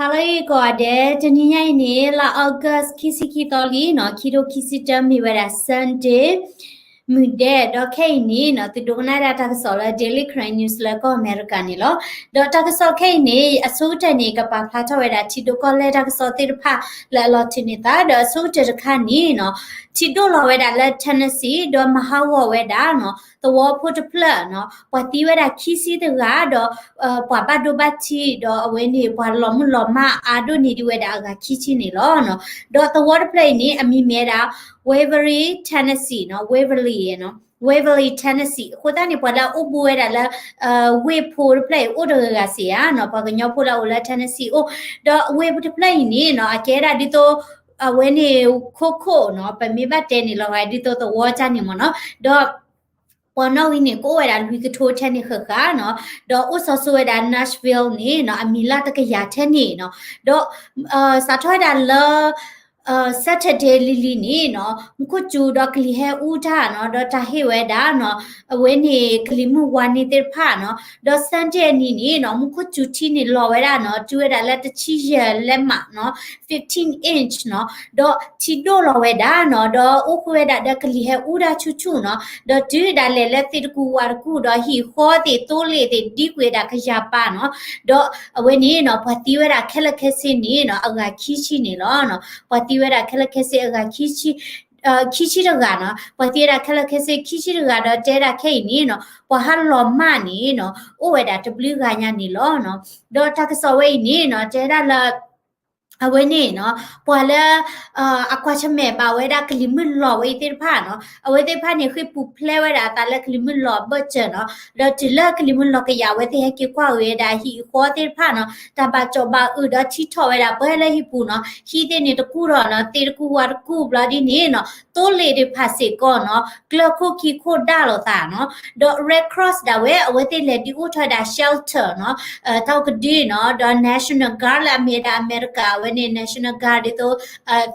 ဟါလၢအဂ့ၤကိးဂၤဒဲး, တနံၤညါအံၤန့ၣ် လါ August ခံဆံခံသီလံနီၤ, ခံထိခံဆံတၢ မ့ၢ်ဝဲဒၣ် Sunday မုၢ်ဒဲး, ဒီးခဲအံၤန့ၣ်နီၤ သုဒိကနၣ်ဒၣ်တၢ်ကစီၣ်လၢ Daily Karen News လၢကီၢ်အမဲရကၤန့ၣ်လီၤ. ဒီးတၢ်ကစီၣ်ခဲအံၤန့ၣ် အဆိကတၢၢ်န့ၣ် ကပာ်ဖျါထီၣ်ဝဲဒၣ်ထံဒိၣ်ကီၢ်လဲၢ်တၢ်ကစီၣ်သ့ၣ်တဖၣ်လၢအလီၤထုးန့ၢ်သး, ဒီးအဆိကတၢၢ်တခါန့ၣ်နီၤ ထံဒိၣ်လီၤဝဲဒၣ်လၢ Tennessee ဒီးမၤဟးဂီၤဝဲဒၣ်နီၤ သဝီဖိတဖျၢၣ်နီၤ, ပှၤသံဝဲဒၣ်ခံဆံတဂၤ ဒီး ပှၤဘၣ်ဒိဘၣ်ထံး ဒီးအဝဲန့ၣ် ပှၤလီၤမုၢ်လီၤမၢ်အါဒိၣ်န့ၢ်ဒံးဝဲဒၣ်အဂၤခံဆံန့ၣ်လီၤ. ဒီးသဝီတဖျၢၣ်အံၤန့ၣ် အမံၤမ့ၢ်ဝဲဒၣ် Waverly Tennessee နီၤ, Waverly နီၤ, Waverly Tennessee အဃိသတးန့ၣ် ပှၤလၢအအိၣ်ဘူးဝဲဒၣ်လၢ ဝ့ၢ်ဖိတဖျၢၣ်အံၤ အိၣ်တဂၤဂၤစ့ၢ်ဧါနီၤ, ပှၤကညီဖိလၢအအိၣ်လၢ Tennessee အိၣ်, ဒီးဝ့ၢ်ဖိတဖျၢၣ်အံၤန့ၣ်နီၤ အကဲဒၣ်ဒ်သိး အဝဲန့ၣ် ခိခိၣ်နီၤ, ပမ့ၢ်ဘၣ်တဲန့ၣ်လီၤဂာ်ဒ်သိးသဝီကၢ်န့ၣ်မ့ၢ်နီၤ, ဒီး ပှၤနီၣ်ဂံၢ်န့ၣ် ကအိၣ်ဝဲဒၣ်လွံၢ်ကထိထဲန့ၣ်ဃၣ်ဃၣ်နီၤ, ဒီးအိၣ်စီၤစိၤဝဲဒၣ် Nashville န့ၣ်နီၤ အမံၤလၢတကယၤထဲန့ၣ်နီၤ, ဒီး စးထီၣ်ဝဲဒၣ်လၢ Saturday လံၤလံၤန့ၣ်နီၤ မူခိၣ်စူၤဒီးကလံၤဟဲအူတၢ်နီၤ, ဒီးတၢ်ဟ့ၣ်ဝဲဒၣ်နီၤ အဝဲန့ၣ်ကလံၤမုၢ်ဝါန့ၢ်သ့ၣ်တဖၣ်နီၤ, ဒီး Sunday အနံၤန့ၣ်နီၤ မူခိၣ်စူၤထံန့ၣ်လီၤဝဲဒၣ်နီၤ တုၤဝဲဒၣ်လၢတဆံယဲၢ်လဲးမးနီၤ fifteen inch နီၤ, ဒီးထံဒိၣ်လီၤဝဲဒၣ်နီၤ, ဒီးအိၣ်ဃုာ်ဝဲဒၣ်ဒီးကလံၤဟဲအူတၢ်ဆူၣ်ဆူၣ်နီၤ, ဒီးတုၤဒၣ်လဲာ်လၢသ့ၣ်တကူဝးတကူ ဒီးဟံၣ်ဃီသ့ၣ်သိလ့ၣ်သ့ၣ်ဒံကွံာ်ဝဲဒၣ်ကယၤပာ်နီၤ, ဒီးအဝဲန့ၣ်နီၤ ပှၤသံဝဲဒၣ်ခဲလၢာ်ခဲဆ့န့ၣ်နီၤ အဂၤခံဆံန့ၣ်လီၤ. ပှၤသံဝဲဒၣ်ခဲလၢာ်ခဲဆ့အဂၤ ခံဆံတဂၤနီၤ, ပှၤသံဝဲဒၣ်ခဲလၢာ်ခဲဆ့ခံဆံတဂၤ ဒီးတဲဒၣ်ခဲအံၤန့ၣ်နီၤ ပှၤဟးလီၤမၢ်န့ၣ်နီၤ အိၣ်ဝဲဒၣ်တဘျုးဂၤညါန့ၣ်လီၤ. ဒီးတၢ်ကစီၣ်ဝဲအံၤန့ၣ်နီၤ တဲဒၣ်လၢ အဝဲန့ၣ်နီၤ ပှၤလၢ အကွၢ်ဆၢၣ်မဲာ်ဘၣ်ဝဲဒၣ်ကလံၤမုၢ်လီၤဝဲအံၤသ့ၣ်တဖၣ်နီၤ အဝဲသ့ၣ်တဖၣ်န့ၣ် ဃ့ၢ်ပူၤဖျဲးဝဲဒၣ်အသးလၢကလံၤမုၢ်လီၤအဘၢၣ်စၢၤနီၤ, ဒီးတုၤလၢကလံၤမုၢ်လီၤကယၤ အဝဲသ့ၣ်ဟဲက့ၤကွၢ်ဂ့ၤဝဲဒၣ်ဟံၣ်ဃီသ့ၣ်တဖၣ်နီၤ တၢ်ဘၣ်ကၠီၣ်ဘၣ်အုးဒီးထံထီၣ်ဝဲဒၣ်ပှဲၤလၢဟံၣ်ပူၤနီၤ, ဟံၣ်သ့ၣ်န့ၣ်တကူၢ်ထီၣ်နီၤ သ့ၣ်တကူၢ်ဝးတကူၢ်ဘျီဒ်န့ၣ်နီၤ သိလ့ၣ်တဖၣ်စ့ၢ်ကီးနီၤ ကျၢၢ်ခိၣ်ခံခိၣ်ဒၣ်လိာ်သးနီၤ, ဒီး Red Cross ဒၣ်ဝဲ အဝဲသ့ၣ်လဲၤဒုးအိၣ်ထီၣ်ဝဲဒၣ် shelter နီၤ တၢ်အိၣ်ကဒုနီၤ, ဒီး National Guard လၢအမ့ၢ်ဝဲဒၣ်အမဲရကၤ အဝဲန့ၣ် National Guard ဒ်သိး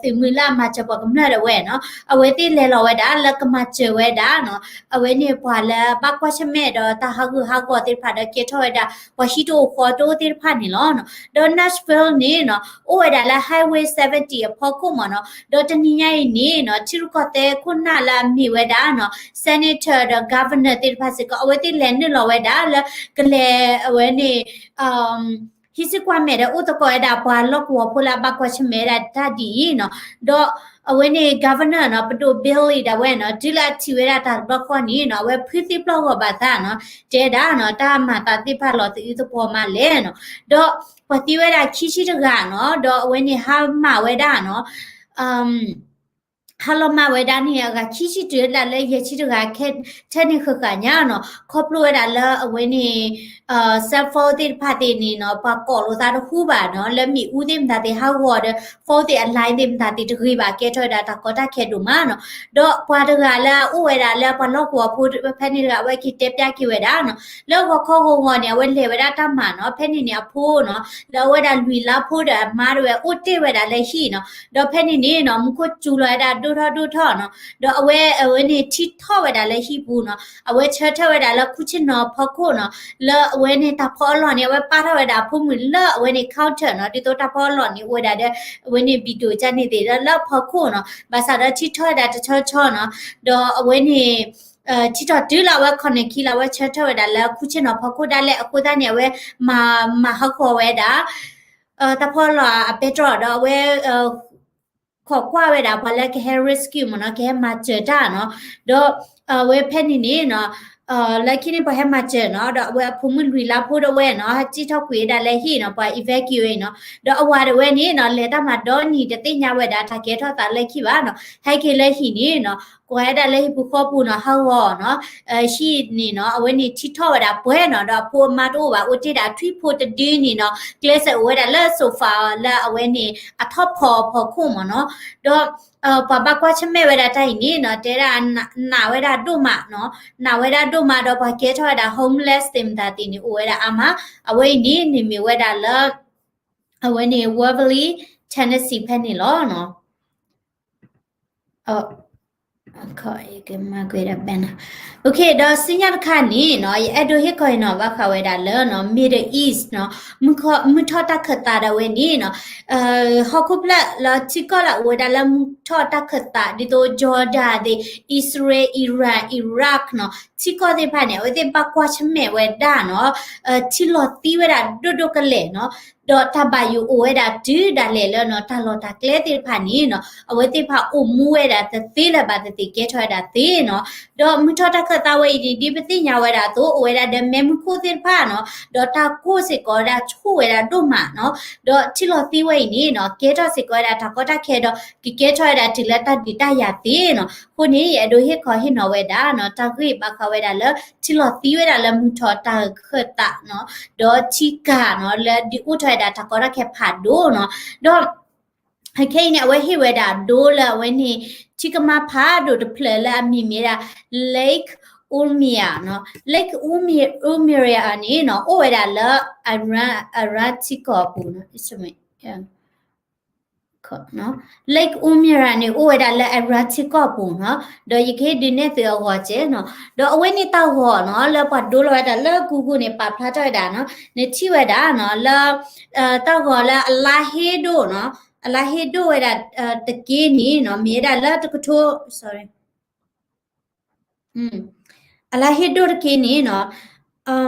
သုးမုၢ်လၢအမၤစၢၤပှၤကမျၢၢ်ဒၣ်ဝဲနီၤ, အဝဲသ့ၣ်လဲၤလီၤဝဲဒၣ်လၢကမၤစၢၤဝဲဒၣ်နီၤ အဝဲန့ၣ်ပှၤလၢဘၣ်ကွၢ်ဆၢၣ်မဲာ်ဒီးတၢ်ဟးဂူာ်ဟးဂီၤသ့ၣ်တဖၣ်ဒီးကဲထီၣ်ဝဲဒၣ် ပှၤဟံၣ်တအိၣ်ဃီတအိၣ်သ့ၣ်တဖၣ်န့ၣ်လီၤ. ဒီး Nashville န့ၣ်နီၤ အိၣ်ဝဲဒၣ်လၢ Highway seventy အဖီခိၣ်မ့ၢ်နီၤ, ဒီးတနံၤညါအံၤန့ၣ်နီၤ ထံရူၢ်ကီၢ်သဲးခိၣ်နၢ်လၢအမ့ၢ်ဝဲဒၣ်နီၤ Senator ဒီး Governor သ့ၣ်တဖၣ်စ့ၢ်ကီး အဝဲသ့ၣ်လဲၤနုာ်လီၤဝဲဒၣ်လၢ ကလဲၤအဝဲန့ၣ် ဟံးစုကွၢ်မဲာ်ဒီးအိၣ်သကိးဝဲဒၣ်ပှၤလီၢ်ကဝီၤဖိလၢအဘၣ်ကွၢ်ဆၢၣ်မဲာ်ဝဲဒၣ်တၢ်ဒ်အံၤနီၤ, ဒီးအဝဲန့ၣ် Governor နီၤ ပဒိၣ် Billy ဒၣ်ဝဲနီၤ တုၤလၢအထံၣ်ဝဲဒၣ်တၢ်တဘျီဃီန့ၣ်နီၤ အဝဲဖုသံပျီၢ်ဂီၤဘၣ်သးနီၤ တဲဒၣ်နီၤ တၢ်မၤသးသ့ၣ်တဖၣ်လီၤသယုၢ်သပှီၤမးလဲၣ်နီၤ, ဒီးပှၤသံဝဲဒၣ်ခံဆံတဂၤနီၤ ဒီးအဝဲန့ၣ်ဟါမၢ်ဝဲဒၣ်နီၤ ဟါလီၤမၢ်ဝဲဒၣ်န့ၣ် အဂၤခံဆံတုၤဒၣ်လၢယဲၢ်ဆံတဂၤ ထဲန့ၣ်ဃၣ်ဃၣ်ညါနီၤ ခီဖျိဝဲဒၣ်လၢအဝဲန့ၣ် cell phone သ့ၣ်တဖၣ်သ့ၣ်န့ၣ်နီၤ ပှၤကိးလိာ်သးတဟူဘၣ်နီၤ လၢမ့ၣ်အူသ့ၣ်မတၤသ့ၣ်ဟးဂီၤဒီး phone သ့ၣ်အ line သ့ၣ်မတၤသ့ၣ်တဂ့ၤဘၣ် ကဲထီၣ်ဝဲဒၣ်တၢ်ကီတၢ်ခဲဒိၣ်မးနီၤ, ဒီးပှၤတဂၤလၢအအိၣ်ဝဲဒၣ်လၢပှၤလီၢ်ကဝီၤဖိဖဲန့ၣ်တဂၤ အဝဲက့ၤတဲပျၢ်က့ၤဝဲဒၣ်နီၤ လၢဂီၤခီဂီၤဂီၤန့ၣ် အဝဲလဲၤဝဲဒၣ်တၢ်မၤနီၤ ဖဲန့ၣ်န့ၣ်အဖိနီၤ လၢအဝဲဒၣ်လွံၢ်လါဖိဒီးအမါတဝဲအိၣ်တ့ၢ်ဝဲဒၣ်လၢဟံၣ်နီၤ, ဒီးဖဲန့ၣ်န့ၣ်နီၤ မူခိၣ်စူၤလီၤဝဲဒၣ်ဒိၣ်ထီၣ်ဒိၣ်ထီၣ်နီၤ, ဒီးအဝဲအဝဲန့ၣ်ထံထီၣ်ဝဲဒၣ်လၢဟံၣ်ပူၤနီၤ အဝဲဆၢထၢၣ်ဝဲဒၣ်လၢခူၣ်ဆ့ၣ်နီၤဖီခိၣ်နီၤ, လၢအဝဲန့ၣ်တၢ်ဖီအလီၢ်န့ၣ် အဝဲပာ်ထီၣ်ဝဲဒၣ်အဖိမုၣ်လၢအဝဲန့ၣ် counter နီၤ ဒ်သိးတၢ်ဖီအလီၢ်န့ၣ်အိၣ်ဝဲဒၣ်ဒီး အဝဲန့ၣ် window ကန့ၣ်သ့ၣ်ဒီးလၢအဖီခိၣ်နီၤ ဘၣ်ဆၣ်ဒီးထံထီၣ်ဝဲဒၣ်တဆီဆီနီၤ, ဒီးအဝဲန့ၣ် ထံထီၣ်တုၤလၢအဝဲ ခီၣ်န့ၢ်ခံလၢအဝဲဆၢထၢၣ်ဝဲဒၣ်လၢခူၣ်ဆ့ၣ်နီၤဖီခိၣ်ဒၣ်လဲာ်အဃိသတးန့ၣ် အဝဲမၤ မၤဟးဂီၤဝဲဒၣ် တၢ်ဖီအလီၢ်အပဲတြီဒီးအဝဲ ခိးကွၢ်ဝဲဒၣ်ပှၤလၢကဟဲ rescue မ့ၢ်နီၤ ကဟဲမၤစၢၤတၢ်နီၤ, ဒီးအဝဲဖဲန့ၣ်န့ၣ်နီၤ လၢခံန့ၣ်ပှၤဟဲမၤစၢၤနီၤ ဒီးအဝဲအဖိမုၣ်လွံၢ်လါဖိဒၣ်ဝဲနီၤ ဟဲစံၣ်ထီၣ်ကွံာ်ဝဲဒၣ်လၢဟံၣ်နီၤ ပှၤ evacuate အံၤနီၤ, ဒီးအဝၤဒၣ်ဝဲန့ၣ်နီၤ လဲၤတၢ်မၤဒီနံၤတသ့ၣ်ညါဝဲဒၣ်တၢ်ကဲထီၣ်သးလၢခံဘၣ်နီၤ, ဟဲက့ၤလၢဟံၣ်န့ၣ်နီၤ ကွၢ်ဝဲဒၣ်လၢဟံၣ်ပူၤဃီပူၤနီၤ ဟးဂီၤနီၤ ဟံၣ်န့ၣ်နီၤ အဝဲန့ၣ်ထံထီၣ်ဝဲဒၣ်ပှဲၤနီၤ ဒီးအဖိအမါတအိၣ်ဘၣ် အိၣ်တ့ၢ်ဒၣ်ထွံၣ်ဖိတဒုန့ၣ်နီၤ ကျဲးစၢးအိၣ်ဝဲဒၣ်လၢ sofa လၢအဝဲန့ၣ် အထီၣ်ဖီအဖီခိၣ်မ့ၢ်နီၤ, ဒီး ပှၤဘၣ်ကွၢ်ဆၢၣ်မဲာ်ဝဲဒၣ်တၢ်အံၤန့ၣ်နီၤ တဲဒၣ်နာ်ဝဲဒၣ်ဒိၣ်မးနီၤ, နာ်ဝဲဒၣ်ဒိၣ်မးဒီးပှၤကဲထီၣ်ဝဲဒၣ် homeless သ့ၣ်မတၤသ့ၣ်န့ၣ် အိၣ်ဝဲဒၣ်အါမး, အဝဲအံၤန့ၣ်န့ၣ်မ့ၢ်ဝဲဒၣ်လၢ အဝဲန့ၣ် Waverly Tennessee ဖဲန့ၣ်လီၤနီၤ. Okay, ဒီးဆူညါတခါန့ၣ်နီၤ ယအဲၣ်ဒိးဟ့ၣ်ခီဟ့ၣ်နီၤဘၣ်ဃးဝဲဒၣ်လၢနီၤ Middle East နီၤ မုၢ်ထီၣ်တၢ်ခၢၣ်သးဒၣ်ဝဲန့ၣ်နီၤ ဟီၣ်ခိၣ်ဖျၢၣ်လၢထံကီၢ်လၢအအိၣ်ဝဲဒၣ်လၢမုၢ်ထီၣ်တၢ်ခၢၣ်သး ဒ်သိး Jordan သ့ၣ် Israel, Iran, Iraq နီၤ ထံကီၢ်သ့ၣ်တဖၣ်န့ၣ် အဝဲသ့ၣ်ဘၣ်ကွၢ်ဆၢၣ်မဲာ်ဝဲဒၣ်နီၤ ထံလီၤသံဝဲဒၣ်ဒိၣ်ဒိၣ်ကလဲာ်နီၤ ဒီးတၢ်ဘၣ်ယိၣ်အိၣ်ဝဲဒၣ်တုၤဒၣ်လဲာ်လၢနီၤ တၢ်လီၢ်တၢ်ကျဲသ့ၣ်တဖၣ်န့ၣ်နီၤ အဝဲသ့ၣ်တဖၣ်အိၣ်မူဝဲဒၣ်တသ့လၢၤဘၣ် တသ့ကဲထီၣ်ဝဲဒၣ်သ့နီၤ ဒီးမုၢ်ထီၣ်တၢ်ခၢၣ်သးဝဲအံၤန့ၣ် ဒ်ပသ့ၣ်ညါဝဲဒၣ်အသိး အိၣ်ဝဲဒၣ်ဒီးမဲးမုၢ်ခိၣ်သ့ၣ်တဖၣ်နီၤ ဒီးတၢ်ကိၢ်စ့ၢ်ကီးဝဲဒၣ်ဆူၣ်ဝဲဒၣ်ဒိၣ်မးနီၤ ဒီးထံလီၤသံဝဲအံၤန့ၣ်နီၤ ကဲထီၣ်စ့ၢ်ကီးဝဲဒၣ်တၢ်ကီတၢ်ခဲဒီး ကကဲထီၣ်ဝဲဒၣ်တုၤလၢတၢ်ဒုးတၢ်ယၤသ့နီၤ အဃိန့ၣ် ယအဲၣ်ဒိးဟ့ၣ်ခီဟ့ၣ်နီၤဝဲဒၣ်နီၤ တၢ်ဂ့ၢ်ဘၣ်ဃးဝဲဒၣ်လၢ ထံလီၤသံဝဲဒၣ်လၢမုၢ်ထီၣ်တၢ်ခၢၣ်သးနီၤ ဒီးထံကၤနီၤ လၢဒုးအိၣ်ထီၣ်ဝဲဒၣ်တၢ်ကီတၢ်ခဲဖးဒိၣ်နီၤ ဒီး ခဲအံၤန့ၣ် အဝဲဟ့ၣ်ဝဲဒၣ်ဒိလၢအဝဲန့ၣ် ထံကမါဖးဒိၣ်တဖျၢၣ်လၢအမံၤမ့ၢ်ဒၣ် Lake Urmia နီၤ Lake Urmia န့ၣ်နီၤ အိၣ်ဝဲဒၣ်လၢ Iran, Iran ထံကီၢ်အပူၤနီၤ Lake Urmia န့ၣ် အိၣ်ဝဲဒၣ်လၢ Iran ထံကီၢ်အပူၤနီၤ ဒီးယကဟ့ၣ်ဒုးနဲၣ်သုအဂီၤကဲနီၤ ဒီးအဝဲန့ၣ်တၢ်ဂီၤနီၤ လၢပှၤဒိလီၤဝဲဒၣ်လၢ Google န့ၣ် ပာ်ဖျါထီၣ်ဝဲဒၣ်နီၤ နထံၣ်ဝဲဒၣ်နီၤ လၢ တၢ်ဂီၤလၢအလါဟ့ဒိၣ်နီၤ အလါဟ့ဒိၣ်ဝဲဒၣ် တက့ၢ်န့ၣ်နီၤ မ့ၢ်ဝဲဒၣ်လၢတကထိ sorry အလါဟ့ဒိၣ်တက့ၢ်န့ၣ်နီၤ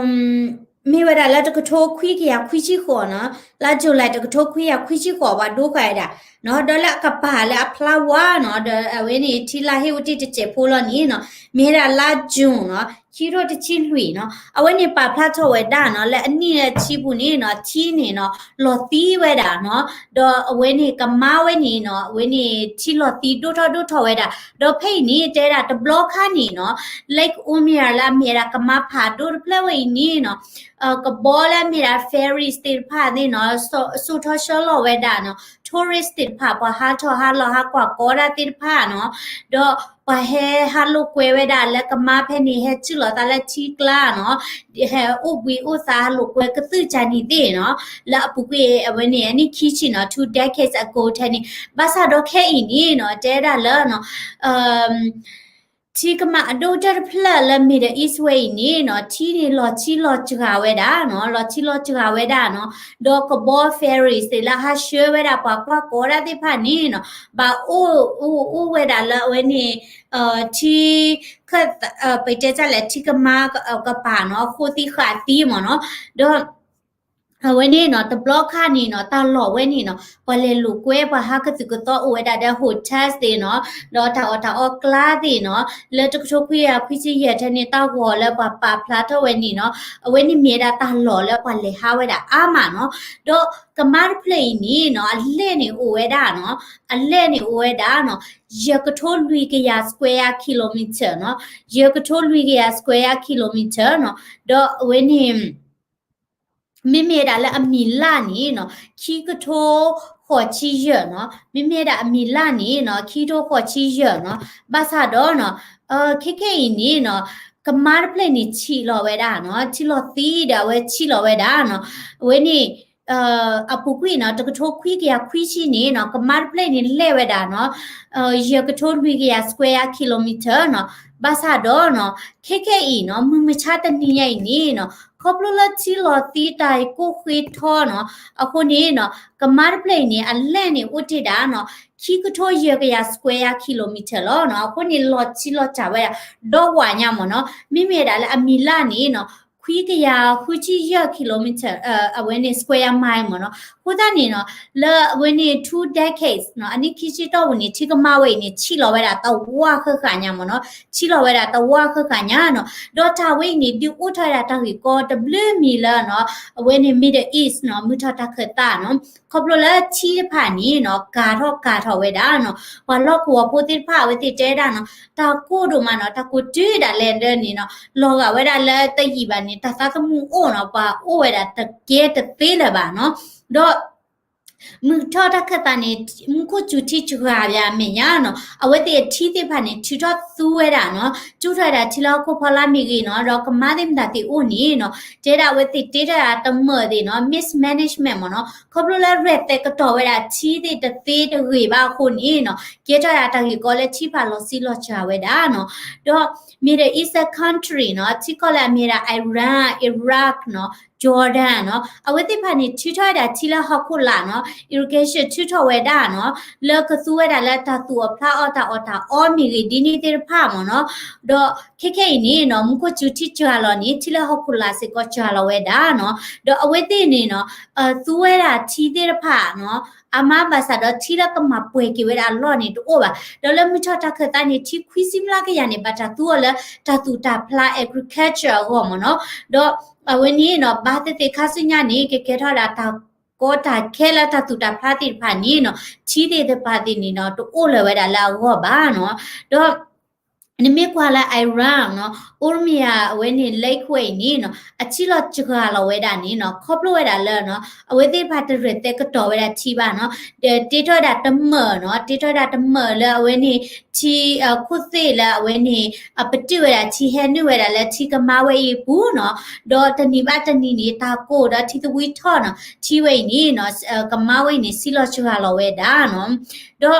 မ့ၢ်ဝဲဒၣ်လၢတကထိခွံကယၤခွံဆံဃိးနီၤ လါ July တကထိခွံကယၤခွံဆံဃိး ပှၤဒိဃာ်ဝဲဒၣ်နီၤ ဒီးလၢအကပၤလၢအဖျါဝါနီၤ ဒီးအဝဲန့ၣ် ထံလါဟ့အိၣ်တ့ၢ်တစဲးဖိလီၤန့ၣ်နီၤ မ့ၢ်ဝဲဒၣ်လါ June နီၤ ခံကထိတဆံလွံၢ်နီၤ အဝဲန့ၣ်ပာ်ဖျါထီၣ်ဝဲဒၣ်နီၤ လၢအနံၣ်လၢအဆံပူၤန့ၣ်နီၤ ထံန့ၣ်နီၤ လီၤသံဝဲဒၣ်နီၤ ဒီးအဝဲန့ၣ်ကမါဝဲန့ၣ်နီၤ အဝဲန့ၣ်ထံလီၤသံဒိၣ်ထီၣ်ဒိၣ်ထီၣ်ဝဲဒၣ် ဒီးဖဲအံၤန့ၣ် တဲဒၣ်တဘျီခါန့ၣ်နီၤ Lake Urmia လၢအမ့ၢ်ဝဲဒၣ်ကမါဖးဒိၣ်တဖျၢၣ်ဝဲအံၤန့ၣ်နီၤ ကဘီလၢအမ့ၢ်ဒၣ် ferries သ့ၣ်တဖၣ်န့ၣ်နီၤ စိာ်ထီၣ်ဆှၢလီၤဝဲဒၣ်နီၤ tourist သ့ၣ်တဖၣ် ပှၤဟးထီၣ်ဟးလီၤဟးကွၢ်ကီတၢ်သ့ၣ်တဖၣ်နီၤ ဒီးပှၤဟဲဟးလိာ်ကွဲဝဲဒၣ်လၢကမါဖဲန့ၣ် ဟဲစုၣ်လီၤသးလၢထံကျါနီၤ ဟဲအိၣ်ဘှံးအိၣ်သါဟးလိာ်ကွဲကသုၣ်ကၢ်န့ၣ်သ့ၣ်နီၤ လၢအပူၤကွံာ်အဝဲန့ၣ် အနံၣ်ခံဆံနီၤ two decades ago ထဲန့ၣ် ဘၣ်ဆၣ်ဒီးခဲအံၤန့ၣ်နီၤ တဲဒၣ်လၢနီၤ ထံကမါအဒိၣ်ကတၢၢ်တဖျၢၣ်လၢ Middle East ဝဲအံၤန့ၣ်နီၤ ထံန့ၣ်လီၤဆံးလီၤစှၤဝဲဒၣ်နီၤ လီၤဆံးလီၤစှၤဝဲဒၣ်နီၤ ဒီးကဘီ ferries သ့ၣ်လၢဟးဆှၢဝဲဒၣ်ပှၤကွၢ်ကီတၢ်သ့ၣ်တဖၣ်န့ၣ်နီၤ ဘၣ်အိၣ်အိၣ်အိၣ်ဝဲဒၣ်လၢအဝဲန့ၣ် ထံ ပတဲတၢ်လဲၣ် ထံကမါကပၤနီၤ ဃိသံဃာ်သံမ့ၢ်နီၤ ဒီး အဝဲန့ၣ်နီၤ တဘျီခါန့ၣ်နီၤ တၢ်လီၢ်ဝဲန့ၣ်နီၤ ပှၤလဲၤလိာ်ကွဲ ပှၤဟးကသုၣ်ကသီအိၣ်ဝဲဒၣ်ဒီး hotels သ့ၣ်နီၤ ဒီးတၢ်အီၣ်တၢ်အီကျါသ့ၣ်နီၤ လၢတကထိခွံကယၤခွံဆံယဲၢ်ထဲန့ၣ် တၢ်ဂီၤလၢပှၤပာ်ဖျါထီၣ်ဝဲန့ၣ်နီၤ အဝဲန့ၣ်မ့ၢ်ဝဲဒၣ်တၢ်လီၢ်လၢပှၤလဲၤဟးဝဲဒၣ်အါမးနီၤ ဒီးကမါတဖျၢၣ်အံၤန့ၣ်နီၤ အလဲၢ်န့ၣ်အိၣ်ဝဲဒၣ်နီၤ အလဲၢ်န့ၣ်အိၣ်ဝဲဒၣ်နီၤ ယဲၢ်ကထိလွံၢ်ကယၤ square kilometer နီၤ ယဲၢ်ကထိလွံၢ်ကယၤ square kilometer နီၤ ဒီးအဝဲန့ၣ် မ့မ့ၢ်ဝဲဒၣ်လၢအမံၤလၢ်န့ၣ်နီၤ ခံကထိဃိးဆံယဲၢ်နီၤ မ့မ့ၢ်ဝဲဒၣ်အမံၤလၢ်န့ၣ်နီၤ ခံကထိဃိးဆံယဲၢ်နီၤ ဘၣ်ဆၣ်ဒီးနီၤ ခဲခဲအံၤန့ၣ်နီၤ ကမါတဖျၢၣ်န့ၣ်ဆံးလီၤဝဲဒၣ်နီၤ ထံလီၤသံဒီးအဝဲဆံးလီၤဝဲဒၣ်နီၤ အဝဲန့ၣ် အပူၤကွံာ်နီၤ တကထိခွံကယၤခွံဆံန့ၣ်နီၤ ကမါတဖျၢၣ်န့ၣ်လဲၢ်ဝဲဒၣ်နီၤ ယဲၢ်ကထိလွံၢ်ကယၤ square kilometer နီၤ ဘၣ်ဆၣ်ဒီးနီၤ ခဲခဲအံၤနီၤ မုၢ်မဆါတနံၤညါအံၤန့ၣ်နီၤ ခီဖျိလၢထံလီၤသံတၢ်ကိၢ်ဃ့ထီနီၤ အဃိန့ၣ်နီၤ ကမါတဖျၢၣ်အံၤန့ၣ် အလဲၢ်န့ၣ်အိၣ်တ့ၢ်ဒၣ်နီၤ ခံကထိယဲၢ်ကယၤ square kilometer လီၤနီၤ အဃိန့ၣ် လီၤဆံးလီၤစှၤဝဲဒၣ် ဒီဝးညါမ့ၢ်နီၤ မ့မ့ၢ်ဒၣ်လၢအမံၤလၢ်န့ၣ်နီၤ ခွံကယၤဃုဆံယဲၢ် kilometer အဝဲန့ၣ် square mile မ့ၢ်နီၤ အဃိသတးန့ၣ်နီၤ လၢအဝဲန့ၣ် two decades နီၤ အနံၣ်ခံဆံတီၢ်ပူၤန့ၣ် ထံကမါဝဲအံၤန့ၣ် ဆံးလီၤဝဲဒၣ်တဝၢဃၣ်ဃၣ်ညါမ့ၢ်နီၤ ဆံးလီၤဝဲဒၣ်တဝၢဃၣ်ဃၣ်ညါနီၤ ဒီးတၢ်ဝဲအံၤန့ၣ် ဒုးအိၣ်ထီၣ်ဝဲဒၣ်တၢ်ဂ့ၢ်ကီတဘျုးမံၤလၢနီၤ အဝဲန့ၣ် Middle East နီၤ မုၢ်ထီၣ်တၢ်ခၢၣ်သးနီၤ ခီဖျိလၢထံတဖၣ်န့ၣ်နီၤ ကၤထီၣ်ကၤထီၣ်ဝဲဒၣ်နီၤ ပှၤလီၢ်ကဝီၤဖိသ့ၣ်တဖၣ်အဝဲသ့ၣ်တဲဒၣ်နီၤ တၢ်ကိၢ်ဒိၣ်မးနီၤ တၢ်ကိၢ်တုၤဒၣ်လဲာ်ဒၢန့ၣ်နီၤ လီၤဂာ်ဝဲဒၣ်လၢတယံာ်ဘၣ်န့ၣ် တၢ်သးသမူအိၣ်နီၤ ပှၤအိၣ်ဝဲဒၣ်တကဲတသ့လၢၤဘၣ်နီၤ ဒီး မုၢ်ထီၣ်တၢ်ခၢၣ်သးန့ၣ် မူခိၣ်စူၤထံစှၤပၠးအမဲာ်ညါနီၤ, အဝဲသ့ၣ်ထံသ့ၣ်တဖၣ်န့ၣ် ထုးထီၣ်သူဝဲဒၣ်နီၤ, ကၠူၣ်ထီၣ်ဝဲဒၣ်ထံလၢဟီၣ်ခိၣ်ဖီလာ်မ့ၢ်ဂ့ၤနီၤ, ဒီးကမါသ့ၣ်မတၤသ့ၣ်အိၣ်န့ၣ်နီၤ, တဲဒၣ်အဝဲသ့ၣ်တ့ထီၣ်ဒၣ်တမၢၢ်သ့ၣ်နီၤ, mismanagement မ့ၢ်နီၤ, ခီဖျိလၢရဲၣ်သဲကတီၤဝဲဒၣ်ထံသ့ၣ်တသ့တဂ့ၤဘၣ်အဃိန့ၣ်နီၤ, ကဲထီၣ်ဒၣ်တၢ်ဂ့ၢ်ကီလၢထံတဖၣ်လီၤဆံးလီၤစှၤဝဲဒၣ်နီၤ, ဒီး Middle Eastern country နီၤ, ထံကီၢ်လၢအမ့ၢ်ဝဲဒၣ် Iran, Iraq နီၤ, Jordan နီၤ, အဝဲသ့ၣ်တဖၣ်န့ၣ် ထုးထီၣ်ဝဲဒၣ်ထံလၢဟီၣ်ခိၣ်လာ်နီၤ, irrigation ထုးထီၣ်ဝဲဒၣ်နီၤ, လၢကသူဝဲဒၣ်လၢတၢ်သူၣ်အီၣ်ဖျါအီၣ်တၢ်အီၣ်တၢ်အီမ့ၢ်ဂ့ၤဒ်န့ၣ်သ့ၣ်တဖၣ်မ့ၢ်နီၤ, ဒီးခဲခဲအံၤန့ၣ်နီၤ, မူခိၣ်စူၤထံစှၤလီၤန့ၣ် ထံလၢဟီၣ်ခိၣ်လာ်စ့ၢ်ကီးစှၤလီၤဝဲဒၣ်နီၤ, ဒီးအဝဲသ့ၣ်န့ၣ်နီၤ, သူဝဲဒၣ်ထံသ့ၣ်တဖၣ်နီၤ, အါမးဘၣ်ဆၣ်ဒီးထံလၢကမၤပှဲၤက့ၤဝဲဒၣ်အလီၢ်န့ၣ်တအိၣ်ဘၣ်, ဒီးလၢမုၢ်ထီၣ်တၢ်ခၢၣ်သးန့ၣ် ထံခွံဆံမျးကယၤန့ၣ် ဘၣ်တၢ်သူအီၤလၢတၢ်သူၣ်တၢ်ဖျါ agriculture အဂီၢ်မ့ၢ်နီၤ, ဒီးအဝဲန့ၣ်နီၤ, ဘၣ်သ့ၣ်သ့ၣ်ခါဆူညါန့ၣ် ကကဲထီၣ်ဒၣ်တၢ်ကီတၢ်ခဲလၢတၢ်သူၣ်တၢ်ဖျါသ့ၣ်တဖၣ်န့ၣ်နီၤ, ထံသ့ၣ်တဖၣ်သ့ၣ်န့ၣ်နီၤ, တအိၣ်လၢၤဝဲဒၣ်လၢအဂီၢ်ဘၣ်နီၤ, ဒီး နမ့ၢ်ကွၢ်လၢ Iran နီၤ, Hormuz အဝဲန့ၣ် lake ဝဲအံၤန့ၣ်နီၤ, အထံလီၤစှၤလီၤဝဲဒၣ်န့ၣ်နီၤ, ခီဖျိဝဲဒၣ်လၢနီၤ, အဝဲသ့ၣ်တဖၣ်တရဲၣ်သဲကတီၤဝဲဒၣ်ထံဘၣ်နီၤ, ဒီးတ့ထီၣ်ဝဲဒၣ်တမၢၢ်နီၤ, တ့ထီၣ်ဝဲဒၣ်တမၢၢ်လၢအဝဲန့ၣ် ထံ ခိၣ်သ့ၣ်လၢအဝဲန့ၣ် ပတုာ်ဝဲဒၣ်ထံဟဲနုာ်ဝဲဒၣ်လၢထံကမါဝဲအံၤအပူၤနီၤ, ဒီးတနံၤဘၣ်တနံၤန့ၣ် တၢ်ကိၢ်ဒီးထံသဝံထီၣ်နီၤ, ထံဝဲအံၤန့ၣ်နီၤ, ကမါဝဲအံၤန့ၣ် ဆံးလီၤစှၤလီၤဝဲဒၣ်နီၤ,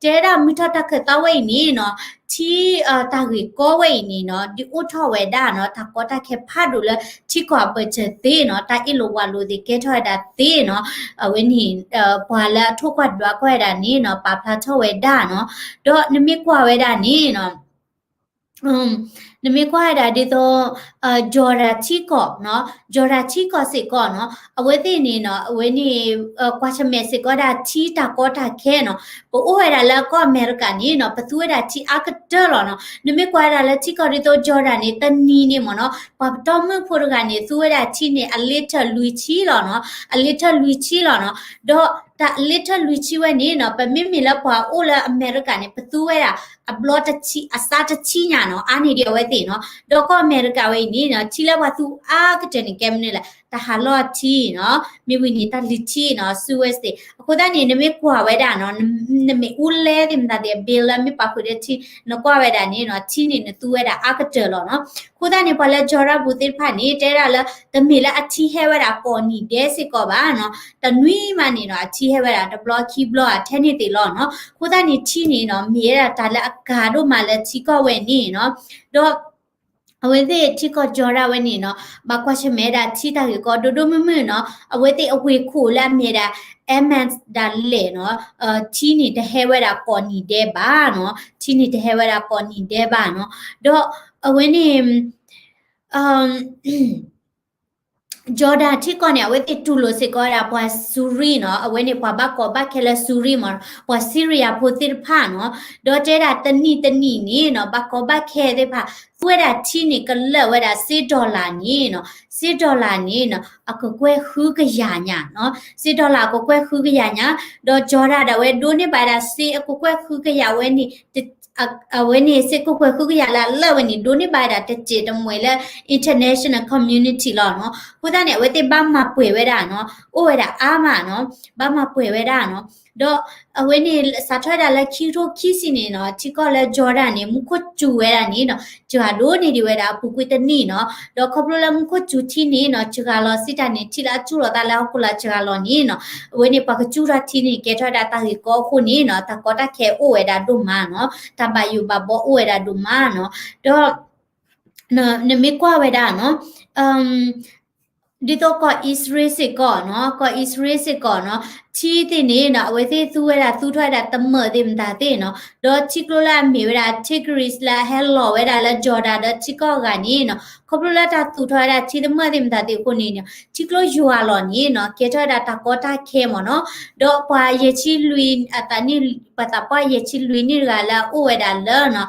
ဒီးတဲဒၣ်မုၢ်ထီၣ်တၢ်ခၢၣ်သးဝဲအံၤန့ၣ်နီၤ, ထံ တၢ်ဂ့ၢ်ကီဝဲအံၤန့ၣ်နီၤ, ဒုးအိၣ်ထီၣ်ဝဲဒၣ်နီၤ, တၢ်ကီတၢ်ခဲဖးဒိၣ်လၢထံကီၢ်အဘၢၣ်စၢၤသ့နီၤ, တၢ်အ့ၣ်လိာ်ဝးလိာ်သ့ၣ်ကဲထီၣ်ဝဲဒၣ်သ့နီၤ, အဝဲန့ၣ် ပှၤလၢအထိၣ်ကွၢ်ဒွးကွၢ်ဝဲဒၣ်န့ၣ်နီၤ, ပာ်ဖျါထီၣ်ဝဲဒၣ်နီၤ, ဒီးနမ့ၢ်ကွၢ်ဝဲဒၣ်န့ၣ်နီၤ နမ့ၢ်ကွၢ်ဝဲဒၣ်ဒ်သိး Jordan ထံကီၢ်နီၤ, Jordan ထံကီၢ်စ့ၢ်ကီးနီၤ, အဝဲသ့ၣ်န့ၣ်နီၤ, အဝဲန့ၣ် ကွၢ်ဆၢၣ်မဲာ်စ့ၢ်ကီးဒၣ်ထံတၢ်ကီတၢ်ခဲနီၤ, ပအိၣ်ဝဲဒၣ်လၢကီၢ်အမဲရကၤန့ၣ်နီၤ, ပသူဝဲဒၣ်ထံအါကတၢၢ်လီၤနီၤ, နမ့ၢ်ကွၢ်ဝဲဒၣ်လၢထံကီၢ်ဒ်သိး Jordan န့ၣ် တနံၤန့ၣ်မ့ၢ်နီၤ, ပှၤပတီၢ်မုၢ်ဖိတဂၤန့ၣ် သူဝဲဒၣ်ထံန့ၣ် အလ့ထၢၣ်လွံၢ်ဆံလီၤနီၤ, အလ့ထၢၣ်လွံၢ်ဆံလီၤနီၤ, ဒီးတၢ်အလ့ထၢၣ်လွံၢ်ဆံဝဲန့ၣ်နီၤ, ပမ့မ့ၢ်လၢပှၤအိၣ်လၢအမဲရကၤန့ၣ် ပသူဝဲဒၣ် အဘျီတဆံ အစးတဆံညါနီၤ, အါန့ၢ်ဒံးအဝဲသ့ၣ်နီၤ, ဒီးကီၢ်အမဲရကၤဝဲအံၤန့ၣ်နီၤ, ထံလၢပှၤသူအါကတၢၢ်န့ၣ် ကဲမနုၤလဲၣ်, တၢ်ဟးလီၢ်ထံနီၤ, မ့ၢ်ဝံၤန့ၣ် တၢ်လံၤထံနီၤ, စူဝဲးသ့ၣ်, အဃိသတးန့ၣ် နမ့ၢ်ကွၢ်ဝဲဒၣ်နီၤ, နမ့ၢ်အူလဲသ့ၣ်မတၤသ့ၣ် အ bill လၢမ့ၢ်ပာ်ဃုာ်ဒီးထံ နကွၢ်ဝဲဒၣ်န့ၣ်နီၤ, ထံန့ၣ်နသူဝဲဒၣ်အါကတၢၢ်လီၤနီၤ, အဃိသတးန့ၣ် ပှၤလၢ Jordan ပူၤသ့ၣ်တဖၣ်န့ၣ် တဲဒၣ်လၢ တမ့ၢ်လၢအထံဟဲဝဲဒၣ်ကိးနံၤဒဲးစ့ၢ်ကီးဘၣ်နီၤ, တနွံမးန့ၣ်နီၤ, အထံဟဲဝဲဒၣ်တဘျီခံဘျီ အထဲန့ၣ်သ့ၣ်လီၤနီၤ, အဃိသတးန့ၣ် ထံန့ၣ်နီၤ, မ့ၢ်ဝဲဒၣ်တၢ်လၢအကၤဒိၣ်မးလၢထံကီၢ်ဝဲန့ၣ်နီၤ, ဒီး အဝဲသ့ၣ်ထံကီၢ် Jordan ဝဲန့ၣ်နီၤ, ဘၣ်ကွၢ်ဆၢၣ်မဲာ်ဒၣ်ထံတၢ်ဂ့ၢ်ကီဒိၣ်ဒိၣ်မုၢ်မုၢ်နီၤ, အဝဲသ့ၣ်အဝ့ၢ်ခိၣ်လၢအမ့ၢ်ဒၣ် Amman ဒၣ်လဲာ်နီၤ, ထံန့ၣ်တဟဲဝဲဒၣ်ကိးနံၤဒဲးဘၣ်နီၤ, ထံန့ၣ်တဟဲဝဲဒၣ်ကိးနံၤဒဲးဘၣ်နီၤ, ဒီးအဝဲန့ၣ် Jordan ထံကီၢ်န့ၣ် အဝဲသ့ၣ်တူၢ်လိာ်စ့ၢ်ကီးဝဲဒၣ်ပှၤစူၤရံနီၤ, အဝဲန့ၣ်ပှၤဘၣ်ကီဘၣ်ခဲလၢစူၤရံမ့ၢ် ပှၤစံရံယါဖိသ့ၣ်တဖၣ်နီၤ, ဒီးတဲဒၣ်တနံၤတနံၤန့ၣ်နီၤ, ဘၣ်ကီဘၣ်ခဲသ့ၣ်တဖၣ် သူဝဲဒၣ်ထံန့ၣ်ကလၢာ်ဝဲဒၣ်စ့ dollar န့ၣ်နီၤ, စ့ dollar န့ၣ်နီၤ, အကကွဲၢ်ဃုကယၤညါနီၤ, စ့ dollar အကကွဲၢ်ဃုကယၤညါ, ဒီး Jordan ဒၣ်ဝဲဒိးန့ၢ်ဘၣ်ဝဲဒၣ်စ့အကကွဲၢ်ဃုကယၤဝဲန့ၣ် အဝဲန့ၣ် စ့ကကွဲၢ်ဃုကယၤလၢအလၢာ်ဝဲန့ၣ် ဒိးန့ၢ်ဘၣ်ဝဲဒၣ်တစဲးတမှဲၤလၢ international community လီၤနီၤ. အဃိသတးန့ၣ် အဝဲသ့ၣ်ဘၣ်မၤပှဲၤဝဲဒၣ်နီၤ, အိၣ်ဝဲဒၣ်အါမးနီၤ, ဘၣ်မၤပှဲၤဝဲဒၣ်နီၤ. ဒီးအဝဲန့ၣ် စးထီၣ်ဝဲဒၣ်လၢခံကထိခံဆံန့ၣ်နီၤ, ထံကီၢ်လၢ Jordan န့ၣ် မူခိၣ်စူၤဝဲဒၣ်န့ၣ်နီၤ, စှၤဒိၣ်န့ၢ်ဒံးဝဲဒၣ်အပူၤကွံာ်တနံၣ်နီၤ. ဒီးခီဖျိလၢမူခိၣ်စူၤထံန့ၣ်နီၤ, စှၤလီၤစံးတၢ်န့ၣ် ထံလၢအစူၤလီၤသးလၢဟီၣ်ခိၣ်လာ်စှၤလီၤန့ၣ်နီၤ, အဝဲန့ၣ်ပှၤကစူၤထီၣ်ထံန့ၣ် ကဲထီၣ်ဝဲဒၣ်တၢ်ဂ့ၢ်ကီအဃိန့ၣ်နီၤ, တၢ်ကီတၢ်ခဲအိၣ်ဝဲဒၣ်ဒိၣ်မးနီၤ, တၢ်ဘၣ်ယိၣ်ဘၣ်ဘီအိၣ်ဝဲဒၣ်ဒိၣ်မးနီၤ. ဒီး နမ့ၢ်ကွၢ်ဝဲဒၣ်နီၤ, ဒ်သိးကီၢ်အံၣ်စရ့လးစ့ၢ်ကီးနီၤ, ကီၢ်အံၣ်စရ့လးစ့ၢ်ကီးနီၤ, ထံသ့ၣ်န့ၣ်နီၤ, အဝဲသ့ၣ်သူဝဲဒၣ်သူထီၣ်ဝဲဒၣ်တမၢၢ်သ့ၣ်မတၤသ့ၣ်နီၤ, ဒီးထံကျိလၢအမ့ၢ်ဝဲဒၣ် Tigris လၢအဟဲလီၤဝဲဒၣ်လၢ Jordan ဒီးထံကီၢ်အဂၤန့ၣ်နီၤ, ခီဖျိလၢတၢ်သူထီၣ်ဝဲဒၣ်ထံတမၢၢ်သ့ၣ်မတၤသ့ၣ်အဃိန့ၣ်နီၤ, ထံကျိယွၤလီၤန့ၣ်နီၤ, ကဲထီၣ်ဝဲဒၣ်တၢ်ကီတၢ်ခဲမ့ၢ်နီၤ. ဒီးပှၤယဲၢ်ဆံလွံၢ် အသးနံၣ် ပှၤသးပှၢ်ယဲၢ်ဆံလွံၢ်နံၣ်တဂၤလၢအအိၣ်ဝဲဒၣ်လၢနီၤ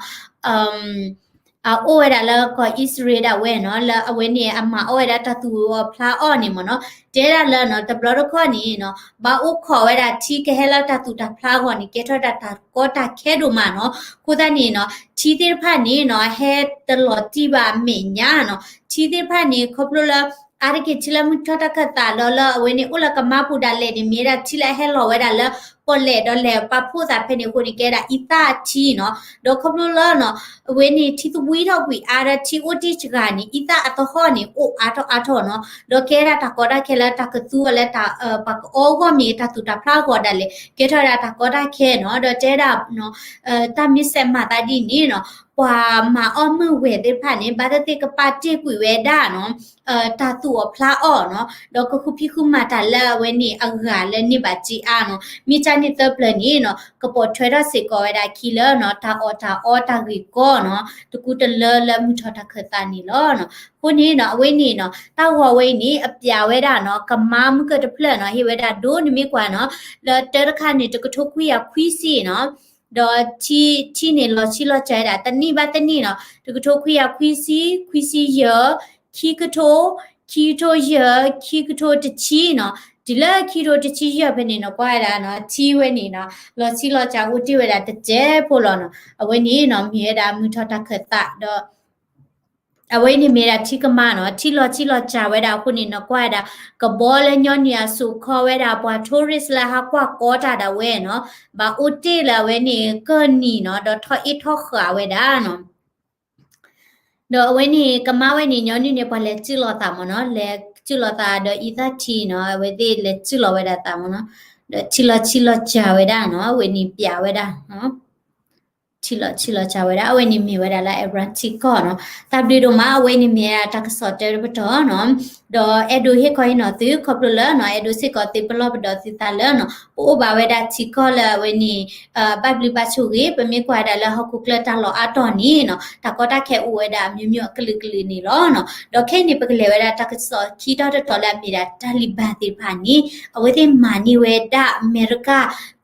အအိၣ်ဝဲဒၣ်လၢကီၢ်အံၣ်စရ့လးဒၣ်ဝဲနီၤ, လၢအဝဲန့ၣ်အမၤအီၣ်ဝဲဒၣ်တၢ်သူၣ်အီၣ်ဖျါအီၣ်န့ၣ်မ့ၢ်နီၤ, တဲဒၣ်လၢနီၤ, တဘျီတခီၣ်န့ၣ်နီၤ, ဘၣ်အိၣ်ခိးဝဲဒၣ်ထံကဟဲလၢတၢ်သူၣ်တၢ်ဖျါအဂီၢ်န့ၣ် ကဲထီၣ်ဝဲဒၣ်တၢ်ကီတၢ်ခဲဒိၣ်မးနီၤ. အဃိသတးန့ၣ်နီၤ, ထံသ့ၣ်တဖၣ်န့ၣ်နီၤ, ဟဲတလီၤတံၢ်ဘၣ်အမဲာ်ညါနီၤ. ထံသ့ၣ်တဖၣ်န့ၣ် ခီဖျိလၢ အါတက့ၢ်ထံလၢမုၢ်ထီၣ်တၢ်ခၢၣ်သးဒီးလၢအဝဲန့ၣ် အိၣ်လၢကမါပူၤဒၣ်လဲာ်န့ၣ် မ့ၢ်ဝဲဒၣ်ထံလၢအဟဲလီၤဝဲဒၣ်လၢပီၣ်လဲၣ်ဒီးလဲၤပာ်ဖှိၣ်သးဖဲန့ၣ်အဃိန့ၣ် ကဲဒၣ်အံသၣ်ထံနီၤ. ဒီးခီဖျိလၢနီၤ အဝဲန့ၣ်ထံသဝံထီၣ်ကွံာ်အါဒီးထံအိၣ်တ့ၢ်စှၤန့ၣ် အံသၣ်အသဟီၣ်န့ၣ် အိၣ်အါထီၣ်အါထီၣ်နီၤ. ဒီးကဲဒၣ်တၢ်ကီတၢ်ခဲလၢတၢ်ကသူအီၤလၢတၢ် ပှၤကအီဂီၢ်မ့ၢ်တၢ်သူၣ်တၢ်ဖျးအဂီၢ်ဒၣ်လဲာ် ကဲထီၣ်ဝဲဒၣ်တၢ်ကီတၢ်ခဲနီၤ. ဒီးတဲဒၣ် တၢ်မ့ၢ်စဲးမၤသးဒ်န့ၣ်နီၤ ပှၤမၤအီၣ်မုၢ်ဝဲၤသ့ၣ်တဖၣ်န့ၣ် ဘၣ်သ့ၣ်သ့ၣ်ကပာ်တ့ၢ်ကွံာ်ဝဲဒၣ်နီၤ တၢ်သူၣ်အီၣ်ဖျးအီၣ်နီၤ ဒီးကဃုဖံးဃုမၤတၢ်လၢအဝဲန့ၣ်အဂၤလၢန့ၢ်ဘၣ်က့အါနီၤ. မ့ၢ်ကန့ၣ်သၢပျၢၤန့ၣ်နီၤ ကပိာ်ထွဲထီၣ်စ့ၢ်ကီးဝဲဒၣ်ခံလၢနီၤ တၢ်အီၣ်တၢ်အီတၢ်ဂ့ၢ်ကီနီၤ တကူတလၢလၢမုၢ်ထီၣ်တၢ်ခၢၣ်သးန့ၣ်လီၤနီၤ. အဃိန့ၣ်နီၤ အဝဲန့ၣ်နီၤ တၢ်ဂီၤဝဲအံၤန့ၣ် အပျးဝဲဒၣ်နီၤ ကမါမုၢ်ကၢၢ်တဖျၢၣ်နီၤ ဟ့ၣ်ဝဲဒၣ်ဒိၣ်န့ၣ်မ့ၢ်ကွၢ်နီၤ လၢတၢတခါန့ၣ် တကထိခွံကယၤခွံဆံနီၤ ဒီးထံန့ၣ်လီၤဆံးလီၤစှၤဝဲဒၣ် တနံၣ်ဘၣ်တနံၣ်နီၤ တကထိခွံကယၤခွံဆံ ခွံဆံယဲၢ် ခံကထိ ခံကထိယဲၢ် ခံကထိတဆံနီၤ တုၤလၢခံကထိတဆံယဲၢ်ဖဲန့ၣ်နီၤ ကွၢ်ဝဲဒၣ်နီၤ ထံဝဲန့ၣ်နီၤ လီၤဆံးလီၤစှၤအိၣ်တ့ၢ်ဝဲဒၣ်တစဲးဖိလီၤနီၤ. အဝဲန့ၣ်နီၤ မ့ၢ်ဝဲဒၣ်မုၢ်ထီၣ်တၢ်ခၢၣ်သးဒီး အဝဲန့ၣ်မ့ၢ်ဒၣ်ထံကမါနီၤ ထံလီၤဆံးလီၤစှၤဝဲဒၣ်အဃိန့ၣ်နီၤ ကွၢ်ဝဲဒၣ် ကဘီလၢညီနုၢ်အစိာ်ခီဝဲဒၣ် ပှၤ tourist လၢဟးကွၢ်ကီတၢ်ဒၣ်ဝဲနီၤ ဘၣ်အိၣ်တ့ၢ်လၢအဝဲန့ၣ်ကၢၢ်နံၤနီၤ ဒီးထီၣ်အ့ၣ်ထီၣ်ဃာ်ဝဲဒၣ်နီၤ ဒီးအဝဲန့ၣ် ကမါဝဲန့ၣ် ညီနုၢ်န့ၣ် ပှၤလဲၤစုၣ်လီၤသးမ့ၢ်နီၤ လဲၤစုၣ်လီၤသးဒီးအံသၣ်ထံနီၤ အဝဲသ့ၣ်လဲၤစုၣ်လီၤဝဲဒၣ်သးမ့ၢ်နီၤ ဒီးထံလီၤဆံးလီၤစှၤဝဲဒၣ်နီၤ အဝဲန့ၣ်ပျးဝဲဒၣ် ထံလီၤဆံးလီၤစှၤဝဲဒၣ် အဝဲန့ၣ်မ့ၢ်ဝဲဒၣ်လၢ Ebra ထံကီၢ်နီၤ. တၢ်ဘျုးဒိၣ်မး အဝဲန့ၣ်မ့ၢ်ဝဲဒၣ်တၢ်ကစီၣ်တၢတပတီၢ်နီၤ. ဒီးအဲၣ်ဒိးဟ့ၣ်ခီဟ့ၣ်နီၤသု ခီဖျိလၢနီၤ အဲၣ်ဒိးစ့ၢ်ကီးသုပလီၢ်ပဒီးသုသးလၢနီၤ ပအိၣ်ဘၣ်ဝဲဒၣ်ထံကီၢ်လၢအဝဲန့ၣ် ဘၣ်ဘျုးဘၣ်ဆိၣ်ဂ့ၤ ပမ့ၢ်ကွၢ်ဝဲဒၣ်လၢဟီၣ်ခိၣ်ချၢတၢ်လီၢ်အါတီၢ်န့ၣ်နီၤ တၢ်ကီတၢ်ခဲအိၣ်ဝဲဒၣ်အမျိုးမျိုးအကလုာ်ကလုာ်န့ၣ်လီၤနီၤ. ဒီးခဲအံၤန့ၣ် ပကလဲၤဝဲဒၣ်တၢ်ကစီၣ်ခံတီၤတတီၤလၢအမ့ၢ်ဒၣ် Taliban သ့ၣ်တဖၣ်န့ၣ် အဝဲသ့ၣ်မၤန့ၢ်ဝဲဒၣ်အမဲရကၤ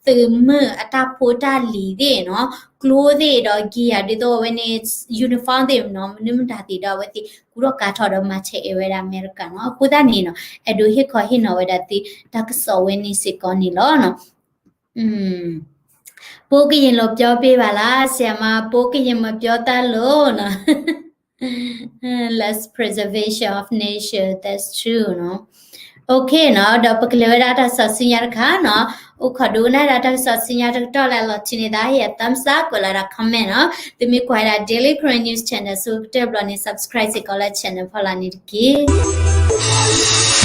သုးမုၢ်အတၢ်ဖိတၢ်လံၤသ့ၣ်နီၤ ကျိသ့ၣ်ဒီး gear ဒ်သိးအဝဲန့ၣ် uniform သ့ၣ်နီၤ မနုၤမတၤသ့ၣ်ဒီး အဝဲသ့ၣ်ကူထီၣ်ကၤထီၣ်ဒီးမၤဆဲးအဲၣ်ဝဲဒၣ်အမဲရကၤနီၤ. အဃိသတးန့ၣ်နီၤ အဲၣ်ဒိးဟ့ၣ်ခီဟ့ၣ်နီၤဝဲဒၣ်သု တၢ်ကစီၣ်ဝဲန့ၣ်စ့ၢ်ကီးန့ၣ်လီၤနီၤ. อืม ပိုးကရင်လိုပြောပေးပါလား ဆရာမ ပိုးကရင်မပြောတတ်လို့နော် Less preservation of nature, that's true နော်. Okay နော် ဒီးပကလဲၤဝဲဒၣ်တၢ်ကစီၣ်ဆူညါတခါနော်. အိၣ်ခိးဒိကနၣ်ဒၣ်တၢ်ကစီၣ်ဆူညါတကတီၢ်လၢအလီၤထံန့ၣ် သးဟ့ၣ်အ thumbs up ကွဲးလီၤဒၣ် comment နော်. သုမ့ၢ်ကွၢ်ဒၣ် Daily Karen News Channel ဆိကတၢၢ်ဘျီန့ၣ် subscribe စ့ၢ်ကီးလၢ channel ဖီလာ်န့ၣ်တက့ၢ်.